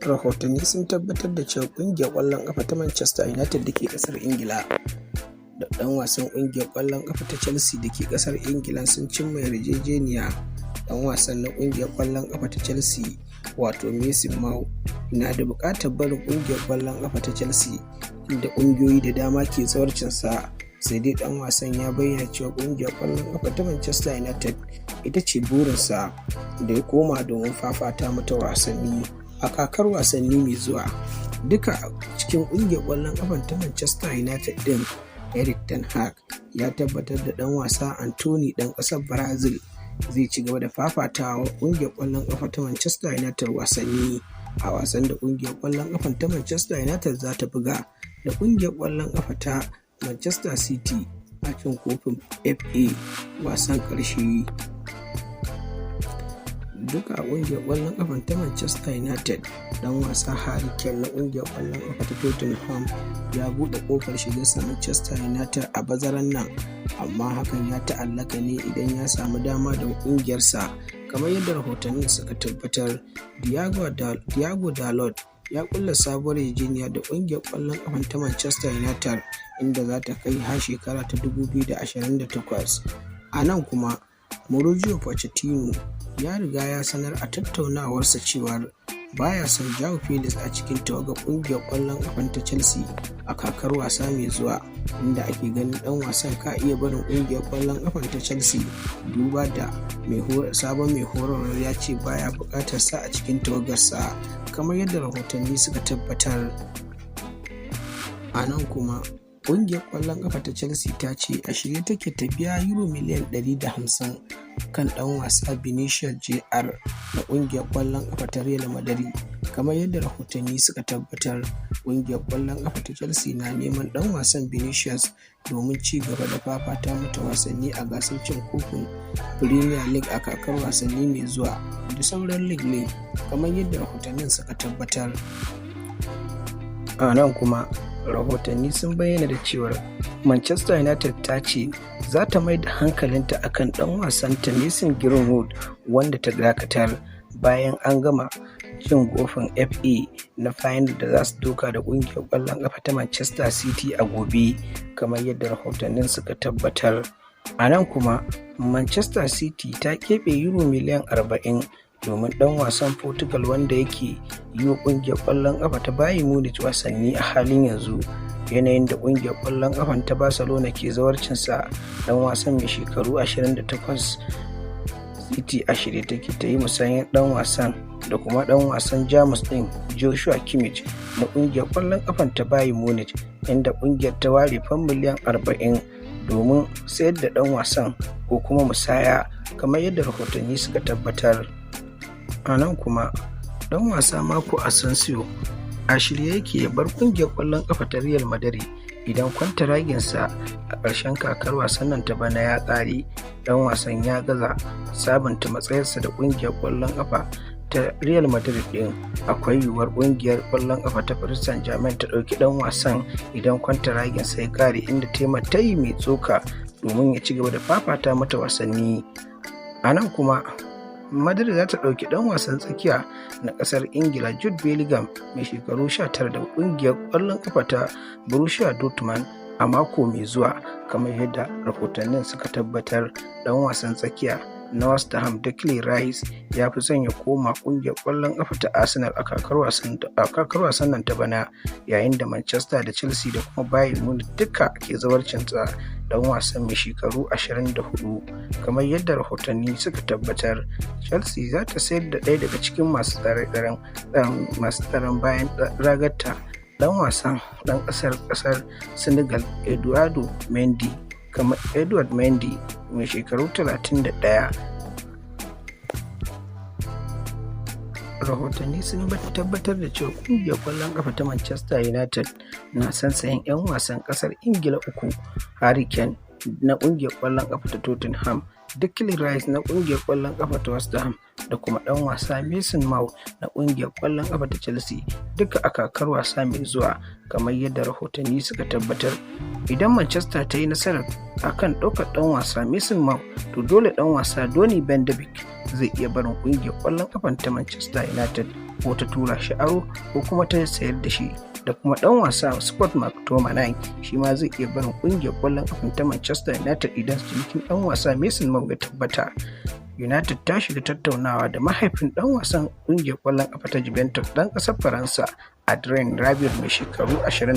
Rahotanni sun tabbatar da cewa ƙungiyar ƙwallon ƙafa ta Manchester United da ke ƙasar Ingila da ɗan wasan ƙungiyar ƙwallon ƙafa ta Chelsea da ke ƙasar Ingila sun cimma yarjejeniya. Ɗan wasan na ƙungiyar ƙwallon ƙafa ta Chelsea, wato Mason Mount, na da buƙatar barin ƙungiyar ƙwallon ƙafa ta Chelsea, inda ƙungiyoyi da dama ke zawarcinsa. Sai dai ɗan wasan ya bayyana cewa ƙungiyar ƙwallon ƙafa ta Manchester United ita ce burinsa da ya koma domin fafata mata wasanni a kakar wasanni mai zuwa. Duka a cikin ƙungiyar ƙwallon ƙafar ta Manchester United ɗin, Erik ten Hag ya tabbatar da ɗan wasa Antony ɗan ƙasar Brazil zai ci gaba da fafatawa ƙungiyar ƙwallon ƙafa ta Manchester United wasanni a wasan da ƙungiyar ƙwallon ƙafar ta Manchester United za ta buga da ƙungiyar ƙwallon ƙafa ta Manchester City a cin kofin FA wasan ƙarshe. Duka a ƙungiyar ƙwallon ƙafar ta Manchester United, ɗan wasa Harry Kane na ƙungiyar ƙwallon ƙafa ta Tottenham ya buɗe ƙofar shigarsa Manchester United a bazaran nan, amma hakan ya ta'allaka ne idan ya samu dama daga ƙungiyarsa, kamar yadda rahotannin suka tabbatar. Diogo Dalot ya ƙulla sabuwar yarjejeniya da ƙungiyar ƙwallon ƙafar ta Manchester United, inda za ta kai har shekara ta 2028. A nan kuma, Mauricio Pochettino ya riga ya sanar a tattaunawarsa cewar baya son Joao Felix a cikin tawagar ƙungiyar ƙwallon ƙafar ta Chelsea a kakar wasa mai zuwa, inda ake ganin ɗan wasan ka iya barin ƙungiyar ƙwallon ƙafar ta Chelsea, duba da sabon mai horarwar ya ce baya buƙatar sa a cikin tawagarsa, kamar yadda rahotanni suka tabbatar. A nan kuma, ƙungiyar ƙwallon ƙafa ta Chelsea ta ce a shirye take ta biya Euro miliyan 150 kan ɗan wasa Vinicius Jr na ƙungiyar ƙwallon ƙafa ta Real Madrid, kamar yadda rahotanni suka tabbatar. Ƙungiyar ƙwallon ƙafa ta Chelsea na neman ɗan wasan Vinicius domin ci gaba da fafata mata wasanni a gasar cin kofin Premier League a kakar wasanni mai zuwa da sauran league league, kamar yadda rahotannin suka tabbatar. A nan kuma, rahotanni sun bayyana da cewar Manchester United ta ce za ta mai da hankalinta akan ɗan wasanta Mason Greenwood, wanda ta dakatar bayan an gama cin kofin FA na final da za su doka da ƙungiyar ƙwallon ƙafa ta Manchester City a gobe, kamar yadda rahotannin suka tabbatar. A nan kuma, Manchester City ta keɓe Euro miliyan 40 domin ɗan wasan Portugal wanda yake yi wa ƙungiyar ƙwallon ƙafa ta Bayern Munich wasanni a halin yanzu, yanayin da ƙungiyar ƙwallon ƙafan ta Barcelona ke zawarcinsa, ɗan wasan mai shekaru 28. City a shirye take ta yi musayar ɗan wasan da kuma ɗan wasan Jamus ɗin Joshua Kimmich na ƙungiyar ƙwallon ƙafan ta Bayern Munich, inda ƙungiyar ta ware fam miliyan 40 domin sayar da ɗan wasan ko kuma musaya, kamar yadda rahotanni suka tabbatar. A nan kuma, ɗan wasa Marco Asensio a shirye yake ya bar ƙungiyar ƙwallon ƙafa ta Real Madrid idan kwantaraginsa a ƙarshen kakar wasan nan ta bana ya ƙare. Ɗan wasan ya gaza sabunta matsayarsa da ƙungiyar ƙwallon ƙafa ta Real Madrid ɗin. Akwai yiwuwar ƙungiyar ƙwallon ƙafa ta Paris Saint-Germain ta ɗauki ɗan wasan idan kwantaraginsa ya ƙare, inda ta yi tayi mai tsoka domin ya ci gaba da fafata mata wasanni. A nan kuma, Madrid za ta ɗauki ɗan wasan tsakiya na ƙasar Ingila Jude Bellingham mai shekaru 19 daga ƙungiyar ƙwallon ƙafa ta Borussia Dortmund a mako mai zuwa, kamar yadda rahotannin suka tabbatar. Ɗan wasan tsakiya na West Ham Declan Rice ya fi son ya koma ƙungiyar ƙwallon ƙafa ta Arsenal a kakar wasan nan ta bana, yayin da Manchester da Chelsea da kuma Bayern Munich duka ke zawarcinsa, ɗan wasan mai shekaru 24, kamar yadda rahotanni suka tabbatar. Chelsea za ta sayar da ɗaya daga cikin masu tsaron bayan ragarta, ɗan wasan ɗan ƙasar Senegal Eduardo Mendy, kamar Edouard Mendy mai shekaru 31. Rahotanni sun tabbatar da cewa ƙungiyar ƙwallon ƙafa ta Manchester United na son sayen 'yan wasan ƙasar Ingila uku: Harry Kane na ƙungiyar ƙwallon ƙafa ta Tottenham Declan Rice na ƙungiyar ƙwallon ƙafa ta West Ham da kuma ɗan wasa Mason Mount na ƙungiyar ƙwallon ƙafa ta Chelsea, duka a kakar wasa mai zuwa, kamar yadda rahotanni suka tabbatar. Idan Manchester ta yi nasarar akan ɗaukar ɗan wasa Mason Mount, to dole ɗan wasa Donny van de Beek zai iya barin ƙungiyar ƙwallon ƙafan ta Manchester United, ko ta tura shi aro ko kuma ta sayar da shi. Da kuma ɗan wasa Scott McTominay, shi ma zai iya barin ƙungiyar ƙwallon ƙafan ta Manchester United idan cinikin ɗan wasa Mason Mount ya tabbata. United ta shiga tattaunawa da mahaifin ɗan wasan ƙungiyar ƙwallon ƙafa ta Juventus, ɗan ƙasar Faransa Adrien Rabiot, mai shekaru 20.